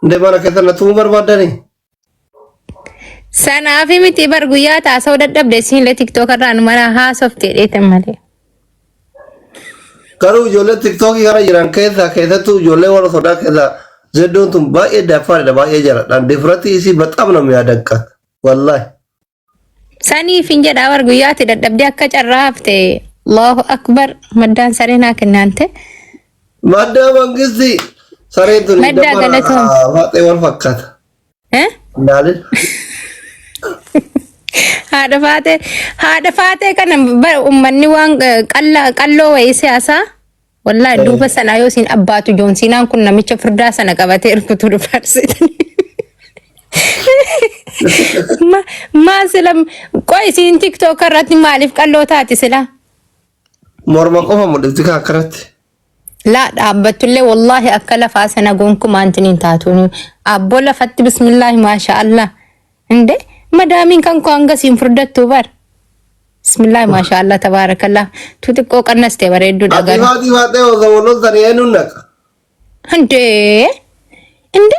Indee mana keessa na tumuu barbaaddanii? Sanaaf miti bar guyyaa taasa'uu dadhabde isiinillee tiktook irraa nu mana haasofte dheetan malee. Garuu ijoollee tiktookii kana jiran keessaa keessattuu ijoollee warra sodaa keessaa zeddoon tun baay'ee daffaadha baay'ee jaladhaan difratii isii baxaam nama yaadanqa wallaahi. Saniif hin jedhaa bar guyyaatti dadhabdee akka carraa hafte Allahu akbar maddaan saree naa kennaante. Maddaa mangisti sareen tun Maddaa dabbara galatoom. faaxee wal fakkaata. Eh? Ilaalin. Haadha faatee haadha faatee kana bara uummanni waan qallaa qalloo wayii siyaasaa wallaahi duuba sanaa yoo isin abbaatu joonsiinaan kun namicha furdaa sana qabatee rukutuu dhufaarsitan. Maa sila qoy isiin tiktook irratti maaliif qalloo taati sila? Morma qofa mul'ifti kan akkanatti. Laa dhaabbattullee wallaahi akka lafaa sana gonkumaa intin hin taatuun. Abboo lafatti bismillaahi maasha Allah. Inde madaamiin kan koo hanga siin furdattuu bar. Bismillaahi maasha Allah tabaarakallah. Tu xiqqoo qannaste bareedduudha Ati garuu. faatii faaxee osoo wal loltanii eenyuun naqa? Inde inde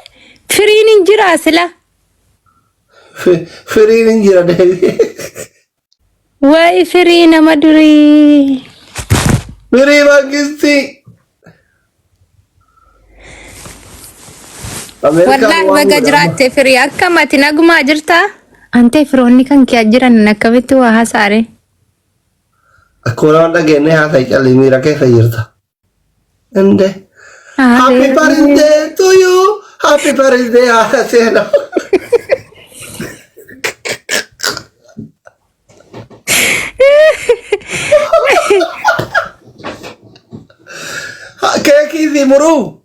firiin hin jiraa sila. Firiin hin jira deebi. Wayi firii nama durii. Firii mangistii. Ameerikaan Wallaahi waan baga godhe amma. jiraatte firii akkam ati nagumaa jirtaa? Antee firoonni kan kee jiran akkamitti waa hasaare? Akkuma nama dhageenye haasa'i calli miira keessa jirta. Inde. Happy birthday to you. Happy birthday haadha seenaa. Keekii fi muruu.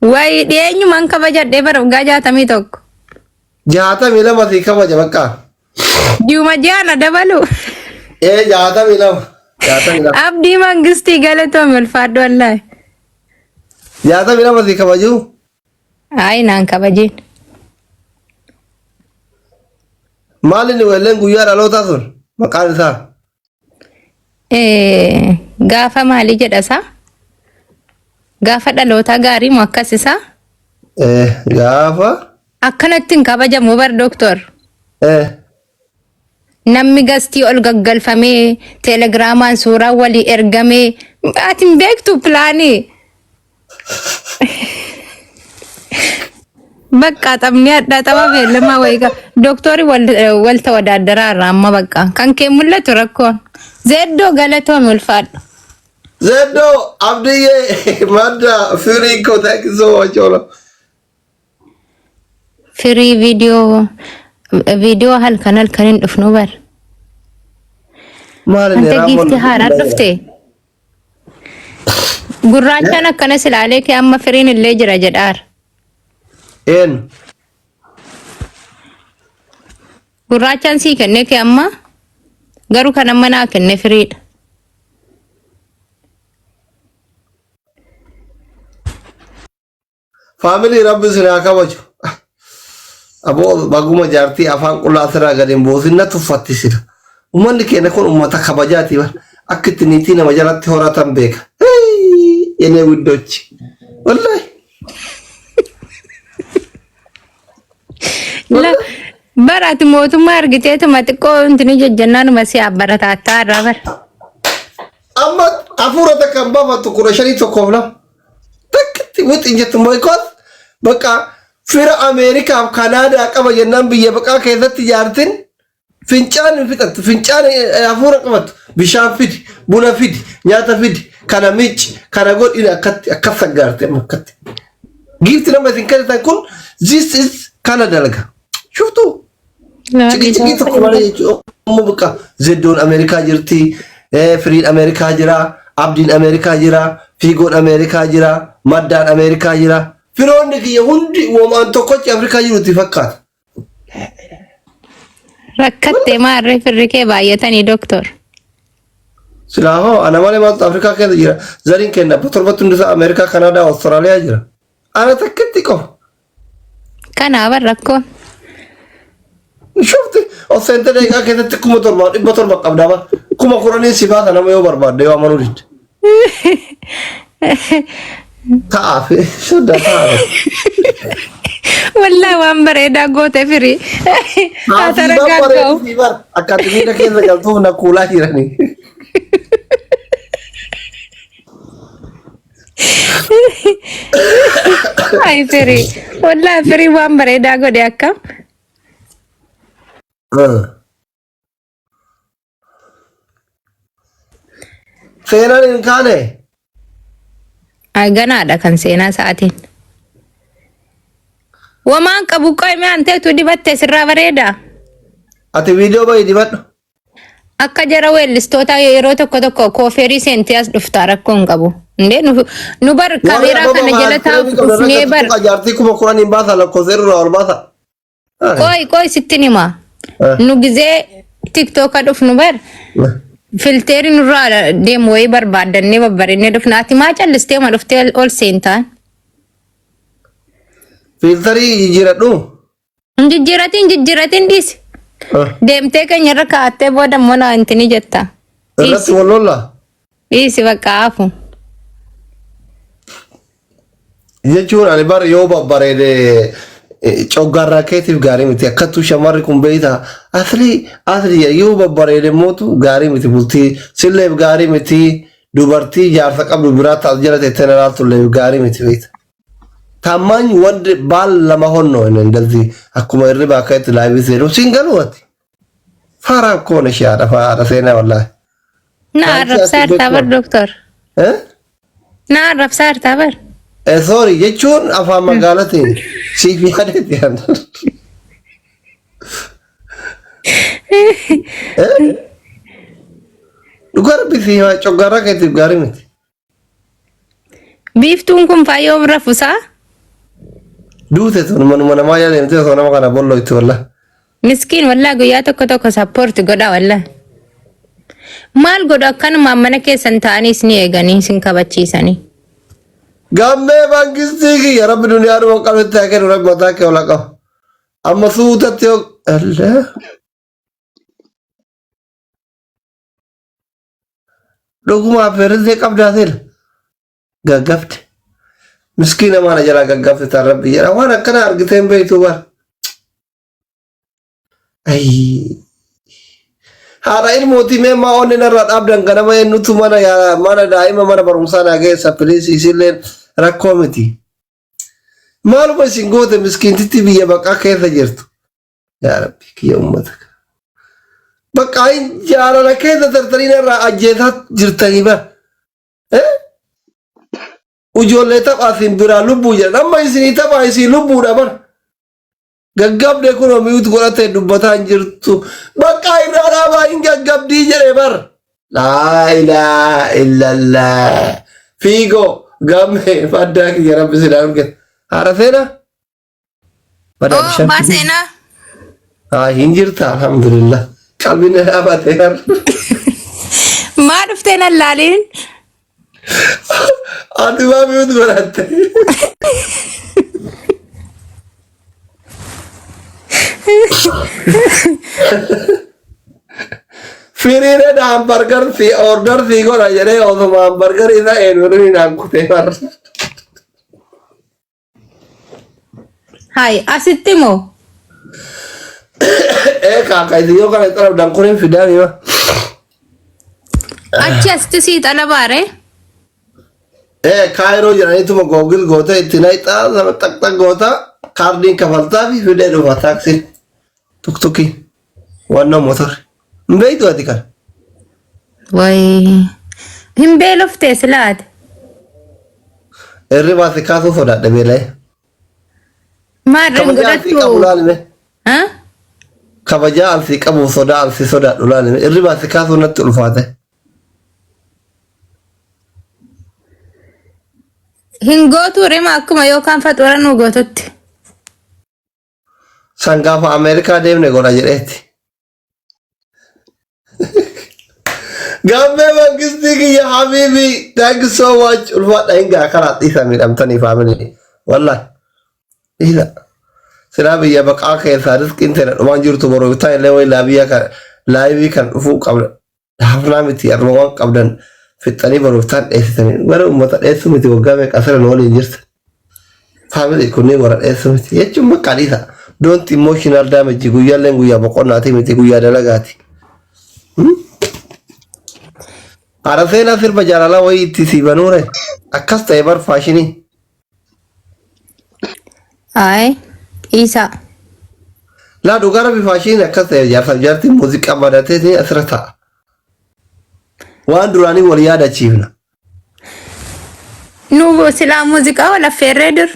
Wayi dhiyeenyumaan kabajadhee bara waggaa 61. 62 sii kabaja bakka. Ji'uma ji'aana dabalu. Ee 62. 62. Abdii Mangistii galatoome ulfaadhu wallaahi. 62 sii kabajuu. Ayi naan kabajiin. Maal inni weelleen guyyaa dhalootaa sun maqaan isaa? Gaafa maalii jedha isaa? Gaafa dhalootaa gaarii moo akkas isaa? Gaafa. Akkanatti hin kabajamu bar doktor. Namni gastii ol gaggalfamee teelegiraamaan suuraa walii ergamee ati hin beektu pilaanii. Bakka taphni adda tapha beellamaa wayii qaba. Doktorri wal tawadaaddaraa irraa amma bakka kan kee mul'atu rakkoon. Zeeddoo galatoomi ulfaadhu. Zeddoo Abdiyyee Madda Firii koo thank you so much Ola. Firii viidiyoo viidiyoo halkan halkan hin dhufnu bar. Maal inni Ante raammoon giiftii haaraan dhufte. Gurraachaan akkanas ilaalee kee amma firiin illee jira jedhaara. Eenyu? Gurraachaan sii kennee kee amma garuu kan amma naa kenne firiidha. Faamilii rabbi isin haa kabaju. Aboo baguma jaartii afaan qullaa asirraa gadi hin buusin na tuffatti sila. Uummanni keenya kun uummata kabajaati bar. Akka itti niitii nama jalatti horatan beeka. Hii, Yenee widdochi. Wallahi. La bara ati mootummaa argiteetuma xiqqoo intini jajjannaanuma si abbarataattaa irraa bara. Amma hafuura takka hin baafattu 15 tokkoof lama. Takkatti wixin jettu because bakka fira Ameerikaaf Kanaadaa qaba jennaan biyya baqaa keessatti jaartin fincaan hin fixattu fincaan hafuura qabattu bishaan fidi buna fidi nyaata fidi kana miicci kana godhi akkatti akkas saggaarte amma akkatti. Giifti nama isin kennitan kun this is kana dalaga. Shuftuu. Ciqiciqii tokko malee jechuudha. Ammoo bakka Zeddoon Ameerikaa jirti, Firiin Ameerikaa jira, Abdiin Ameerikaa jira, Fiigoon Ameerikaa jira, Maddaan Ameerikaa jira. Firoonni kiyya hundi womaan tokkochi Afrikaa jirutti fakkaata. Rakkattee maarree firri kee baay'atanii doktor. Silaa hoo ana malee maaltu Afrikaa keessa jira? Zariin kenna abba torbatti hundisaa Ameerikaa, Kanaadaa, Awustiraaliyaa jira. Ana takkitti qofa. Kanaaf rakkoon. Shufti of seente daqiiqaa keessatti 7700 qabdaa bara. 10,000 si baasa nama yoo barbaadde yoo amanuu didde. Ta'aaf soda ta'aaf. Wallaahi waan bareedaa goote firii. Haa Haasii taragagga'u. babbareedu bar akka ati miira keessa galtuuf na kuulaa jiranii. Ay firii. Wallaahi firii waan bareedaa godhe akkam. Seenaan hin kaane. Ay ganaadha kan seenaa sa'aatiin. Wamaan qabu qo'ime anteetu dibatte sirraa bareeda. Ati viidiyoo bahi dibadhu. Akka jara weellistoota yeroo tokko tokko koofeerii seentee as dhuftaa rakkoo hin qabu. Indee nu bar Warri kaameeraa ababa kana jala taa'uuf maal qabdan dhufnee bar. rakkatu jaartii 10,000 baasa lakkoofsa irraa ol baasa. Qoy qoy sittin hima. Nu gizee tiktooka dhufnu bar filteeri nurraa deemu wayii barbaaddannee babbareennee dhufna. Ati maa callistee ma dhuftee ol seentaan? Fiiltarii jijjiiradhu. Hin jijjiiratin jijjiiratin dhiisi. Deemtee keenya irra kaa'attee booda immoo naa intini jetta. Irratti Dhiisi wal lolla. dhiisi bakka hafu. Jechuun ani bar yoo babbareede coggaarraa keetiif gaarii miti. Akkattuu shamarri kun beektaa asli asli yoo babbareede mootu gaarii miti bultii silleef gaarii miti dubartii jaarsa qabdu biraa taas jala teettee na laaltulleef gaarii miti beekta. Taammaany wanti baal lama honnoo inni እንደዚህ akkuma hirriba akka itti laayivii seenu siin galuu ati. Faaraa koon ishee haadha haadha seenaa wallaahi. Na Taankii arrabsaa ati jirtaa bar beektu. doktor. Eh? Na arrabsaa jirtaa bar. Eh, sorry jechuun afaan magaalatiin siif yaadeeti. Eh? Dhugaa rabbi si coggaarraa keetiif gaarii miti. Biiftuun kun faayyoo rafusaa. Duute tun manuma namaa jala deemtee osoo nama kana bolloo itti wallaa. Miskiin wallaa guyyaa tokko tokko sappoorti godha wallaa. Maal godhu akkanumaan mana keessan ta'anii isin eeganii isin kabachiisanii. Gammee mangistii kiyya rabbi duniyaa dhuma qabnetti haa kennu rabbi mataa kee ola qaba. Amma suutatti yoo Allah. Dhuguma affeerrisee qabdaa seela. Gaggabde. Miskiina maana jalaa gaggabde taan rabbi jedha. Waan akkana argitee hin beektu bara. Ayii. Haadha ilmootii mee maa onni narraa dhaabdan ganama eenyutu mana yaa- mana daa'ima mana barumsaa naa geessa piliis isilleen rakkoo miti. Maaluma isin goote miskiintitti biyya baqaa keessa jirtu. Yaa Rabbi kiyya uummata. Bakka jaalala keessa tartanii narraa ajjeesaa jirtanii bara. Eh? Ijoollee taphaa isin biraa lubbuu jedhan amma isinii taphaa isin lubbuudha bara. Gaggabde kunoo miyuut godhatee dubbataa hin jirtu. Bakka irraa dhaabaa hin gaggabdii jedhe bar. Laa ilaaha illallah. Fiigoo gammee faddaa kiyya rabbi silaa argate. Haadha seenaa? Badaa Oo bishaan. abbaa seenaa. Haa hin jirta alhamdulillah. Qalbiin na dhaabatee har. Maa dhuftee nan laaliin? Ati maa miyuut godhatte? Firiireen hambargar si order si godha jedhee osuma hambargar isa eenyuun naan kutee bar. Hai asitti moo? Ee kaaka isin yoo kana xarabdan kun hin fidaa mima. Achi asitti sii xalabaare? Ee kaayiroo jedhaniituma googil goota itti nayxaa sama xaqxaq goota kaardiin kafaltaa fi fidee dhufa taaksiin tuktukii wannoo motorri. Hin beektu ati kana. Wayi. Hin beeloftee silaate. Hirribaa si kaasuu sodaadhe beela'ee. Maarreen Kabajaa ansii qabu godhattu. laalime. Ha? Kabajaa ansii qabu sodaa ansii sodaadhu laalime. Hirribaa si kaasuu natti ulfaate. Hin gootuu rima akkuma yookaan faxuura nu gootutti. San gaafa Ameerikaa deemne godha jedheetti. Gaammee mangistii kiyya habiibi thank you so much ulfaadha hin gaa karaa dhiisa miidhamtanii faamilii wallahi dhiisa silaa biyya baqaa keessaa riskiin teena dhumaan jirtu boru bitaa illee wayi laabiyaa kan laayivii kan dhufuu qabda hafnaa miti arma waan qabdan Fixxanii baruuftaan dheessitanii. Bara uummata dheessuu miti waggaa meeqa asirra nu waliin jirta. Family kunneen warra dheessuu miti jechuun bakka dhiisa. Don't emotional damage guyyaalleen guyyaa boqonnaati miti guyyaa dalagaati. Haadha seenaa sirba jaalalaa wayii itti sii banuure akkas ta'e bar faashinii. Ayi dhiisaa. Laa dhugaa rabbi faashiniin akkas ta'e jaarsaaf jaartiin muuziqaa badatee asirra ta'a. Waan duraanii wal yaadachiifna. Nu silaa muuziqaa wal affeerree dur.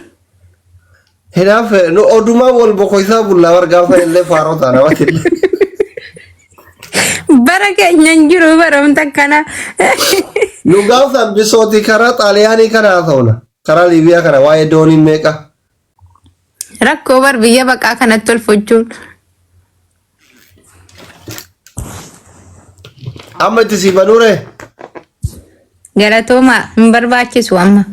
Hinaaf nu odumaa wal bokoysaa bullaa bar gaafa illee faaroo taana namatti illee. Bara keenya hin jiru barumsa akkana. Nu gaafa bisootii karaa Xaaliyaanii kana haasawna. Karaa Liibiyaa kana waa'ee doonii meeqa. Rakkoo bar biyya baqaa kanatti ol fuchuun. Amma itti sii banuure. Galatoomaa hin barbaachisu amma.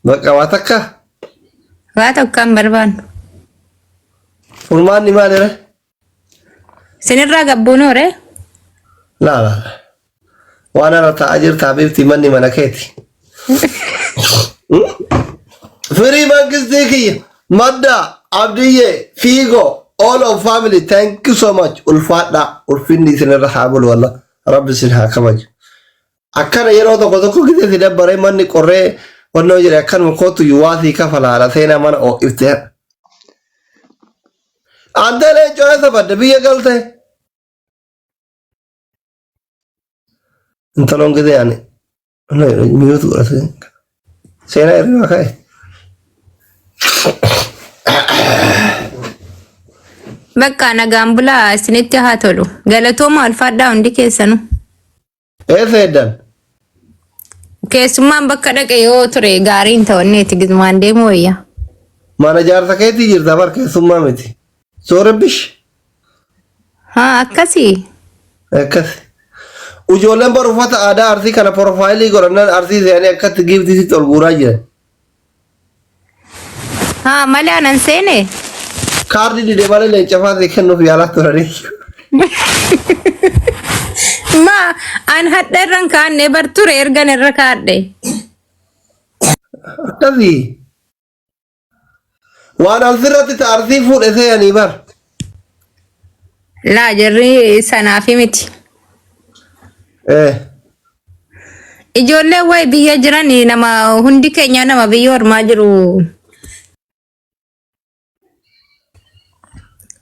Bakka waa takka Waa tokko hin barbaannu. furmaanni maalire? Isinirraa gabbuunoo ree? Laa laa. Waan irra taa'aa jirta habiibti manni mana keeti. Firii mangistii kiyya madda abdiyyee fiigoo all of family thank you so much ulfaadhaa ulfinni isinirra haa bulu walla rabbi isin haa kabaju. Akkana yeroo tokko tokko gisee si dabbaree manni qorree wannoo jedhe akkanuma kootu yuwaasii kafala haadha seenaa mana oo'iftee. Antee leencoo eessa badde biyya galte? Intaloon gisee ani miyuutu godhate. Seenaa hirribaa ka'e. Bakka nagaan bulaa isinitti haa tolu. Galatooma ulfaadhaa hundi keessanuu. Eessa eddan? Keessummaan bakka dhaqe yoo ture gaarii hin ta'onneeti gizmaan deemu wayya. Mana jaarsa keetii jirta bar keessummaa miti. Soorabbish. Haa akkasii. Akkas. Ijoolleen bar uffata aadaa arsii kana profaayilii godhannaan arsii se'anii akkatti giiftiitti ol guuraa jiran. Haa malee anan seene. Kaardii dide malee leenca fa'aa kennuuf yaalaa turanii. Ma an hadha irran kaanne bar ture ergan irra kaadhe. Akkasii. Waan asirratti ta arsii fuudhe se'anii bar. Laa jarri sanaafi miti. Eh. Ijoolleen wayi biyya jiran nama hundi keenya nama biyya ormaa jiru.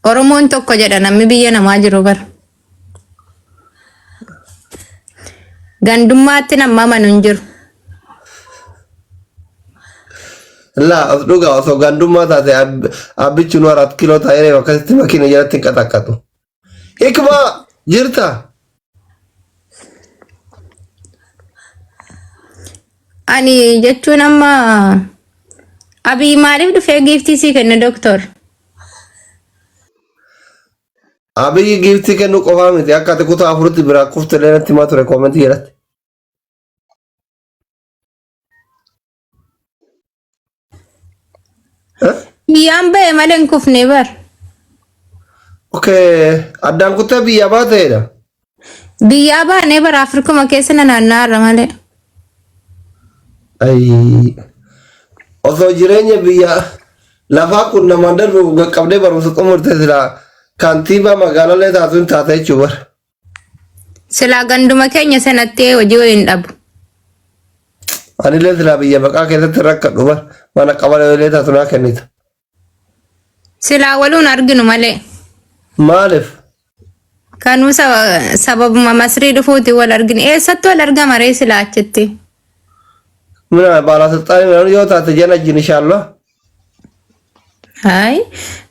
Oromoon tokko jedha namni biyya namaa jiru bara. Gandummaatti nama amanu hin jiru. Laa of dhugaa osoo gandummaa taate abbichi nu 4 kiiloo taa'ee akkasitti makiina jalatti hin qaxaqqatu. Hikmaa jirta? Ani jechuun amma Abiy maaliif dhufee giiftii sii kenne doktor? Abiyyi giiftii kennuu qofaa miti akka ati kutaa afuritti biraa kufte illee natti himaa ture koomentii jalatti. Eh? Biyyaan ba'e malee hin kufne bar. Okay, addaan kuttee biyya baateedha. Biyyaa baanee bara Afrikuma keessa na naanna'aarra malee. Ayii. Osoo jireenya biyya lafaa kun namaan darbu qaqqabdee barumsa xumurte silaa kantiibaa magaalallee taatu hin taate jechuu bara. Silaa ganduma keenya sanatti hojii waliin dhabu. Anillee silaa biyya baqaa keessatti rakkadhu bar mana qabalee taatu naa kennita. Silaa waluun arginu malee. Maaliif? Kanuu sababuma Masrii dhufuuti wal arginu. Eessatti wal argama ree silaa achitti? Mina baalasilxaanii yoo taate jana jin inshallah. Hayi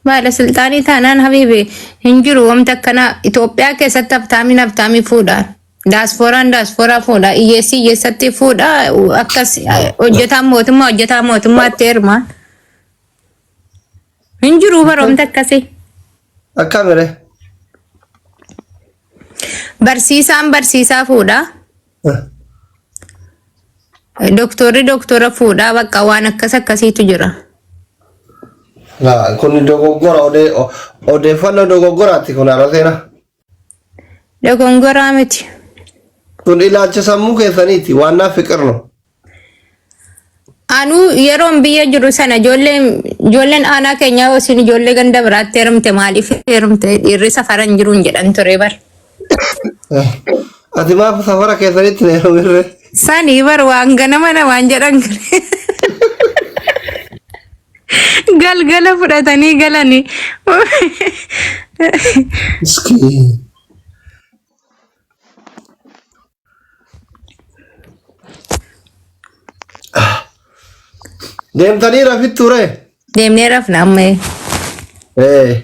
baalasilxaanii taanaan habiibi hin jiru wamti akkanaa Itoophiyaa keessatti habtaamiin habtaamii fuudha. Daasfooraan daasfooraa fuudha. Hiyyeessi hiyyeessatti fuudha. Akkas hojjetaan mootummaa hojjetaa mootummaatti heeruma. Hin jiru bara wamti akkasii. Akkamire? Barsiisaan barsiisaa fuudha. Doktorri doktora fuudha. Bakka waan akkas akkasiitu jira. Laa kun dogoggora odeeffannoo dogoggoraati kun haala seenaa. Dogongoraa miti. Sun ilaalcha sammuu keessaniiti. Waannaa fiqir no. Anuu yeroon biyya jiru sana ijoolleen ijoolleen aanaa keenyaa yoo isin ijoollee ganda biraatti heerumte maaliif heerumte dhiirri safara hin jiruun jedhan ture bar. Ati maaf safara keessanitti na heerumirre? Sanii bar waan ganama namaan jedhan galgala fudhatanii galanii. Miskiin. Deemtanii rafittu ree? Deemnee rafna amma. Ee.